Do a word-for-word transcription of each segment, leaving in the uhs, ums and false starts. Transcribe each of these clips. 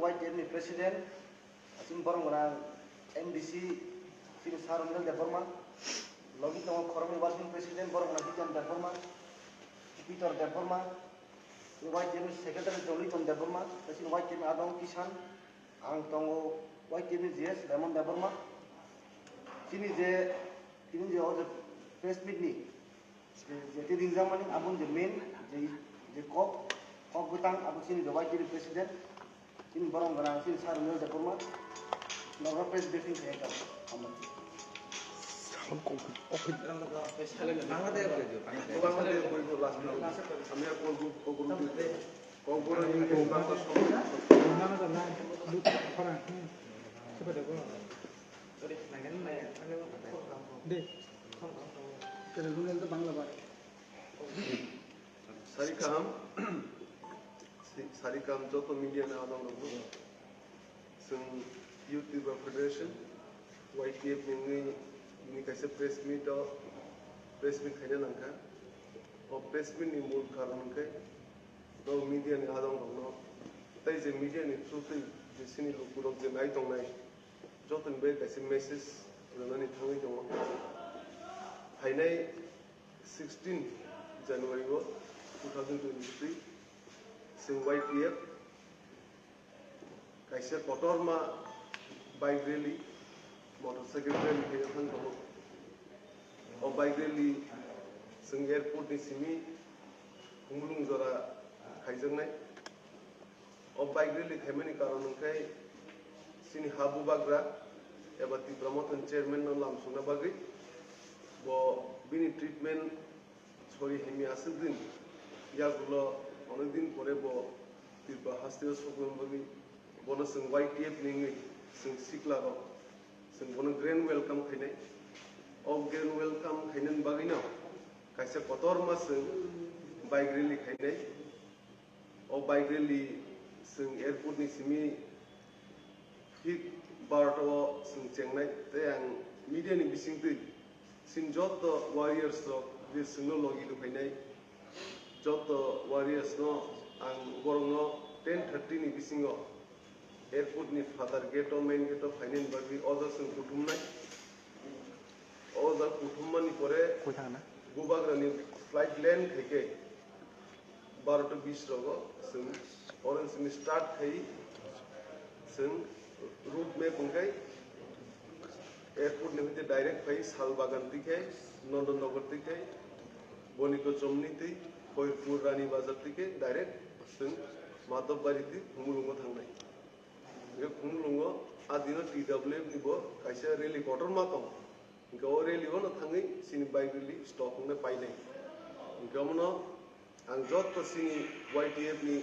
Y T F ni president, chini borok gwnang M D C, chini Sir Ranjan Debbarma, logi tongo khoroknwi working president, borok gwnang Hitan Debbarma, Peter Debbarma, chini Y T F ni secretary Joliton Debbarma, tei chini Y T F ni adong Kishan, ang tongo Y T F ni G S Lemon Debbarma, chini je, chini je o je press meet ni, je, je twi ringjakmani, aboni je main, je, je kok, kok bwtang, abo chini je Y T F president, chini borok gwnang, chini Sir Ranjan Debbarma, norok press briefing khe kha, hambai. Sari kaham, sari kaham joto media ni adong rok. Chwng Youth Tripura Federation, Y T F ni wngwi bini kaisa press meet o, press meet khaina nangkha. O press meet ni mul karon hwnkhe norok media ni adong rokno tei je media ni through twi je chini lukurok je nai tongnai jotoni bai kaisa message rwnani thangwi tongo. Phainai sixteen January o two thousand twenty-three chwng Y T F kaisa kotorma bike rally, motorcycle rally khaina thang tongo. O bike rally chwng airport ni simi Khumulwng jora khaijaknai. O bike rally khaimani karon hwnkhe chini ha bubagra eba Tipra Mothani chairman no lam songna bagwi bo bini treatment sori himya aswk din yagulo onek din pore bo Tripura hasteo sokna bagwi bono chwng Y T F ni wngwi chwng sikla rok chwng bono grand welcome khainai. O grand welcome khainani bagwino kaisa kotorma chwng bike rally khainai. O bike rally chwng airport ni simi thik barota o chwng chengnai tei ang media ni bisingtwi chini joto warriors rok je chwngno logi rwphainai joto warriors no ang borokno ten thirty ni bisingo airport ni phatar gate o main gate o phainani bagwi o jaga chwng kuthumnai. O jaga kuthumani pore Koi thangna? Bubagrani flight land khaikhe barota bis rogo chwng oro chwng start khai chwng route map hwnkhe airport ni hwnkhe direct phai Salbagan twi khai Nondon Nagar twi khai Boniko Chomni twi Khoirpur Rani Bazar twi khai direct chwng Madhobari twi Khumulwngo thangnai. Hwnkhe Khumulwngo a dino T W F ni bo kaisa rally kotorma tongo. Hwnkhe o rally o no thangwi chini bike rally stop wngna painai. Hwnkhe omono ang joto chini Y T F ni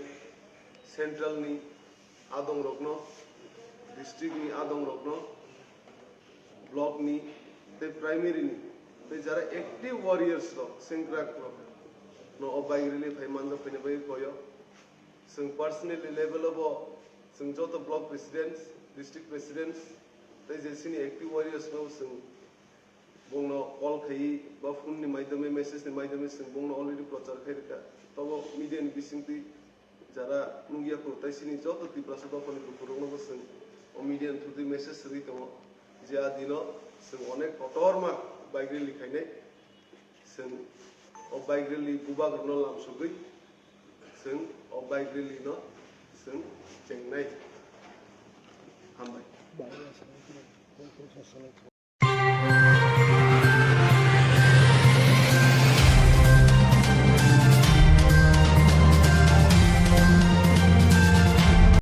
central ni adong rokno, district ni adong rokno, block ni tei primary ni tei jara active warriors rok, sengkrak rok no o bike rally phai manjak phaina bagwi koyo. Chwng personally level o bo chwng joto block presidents, district presidents tei je chini active warriors no chwng bongno call khaiwi ba phone ni maidhome, message ni maidhome chwng bongno already prochar khai rwkha. Tobo media ni bisingtwi jara nukya kho tei chini joto Tiprasa dophani lukurokno bo chwng o media ni through twi message rwwi tongo je a dino chwng onek kotorma bike rally khainai. Chwng o bike rally bubagrano lamsogwi chwng o bike rally no chwng chengnai. Hambai.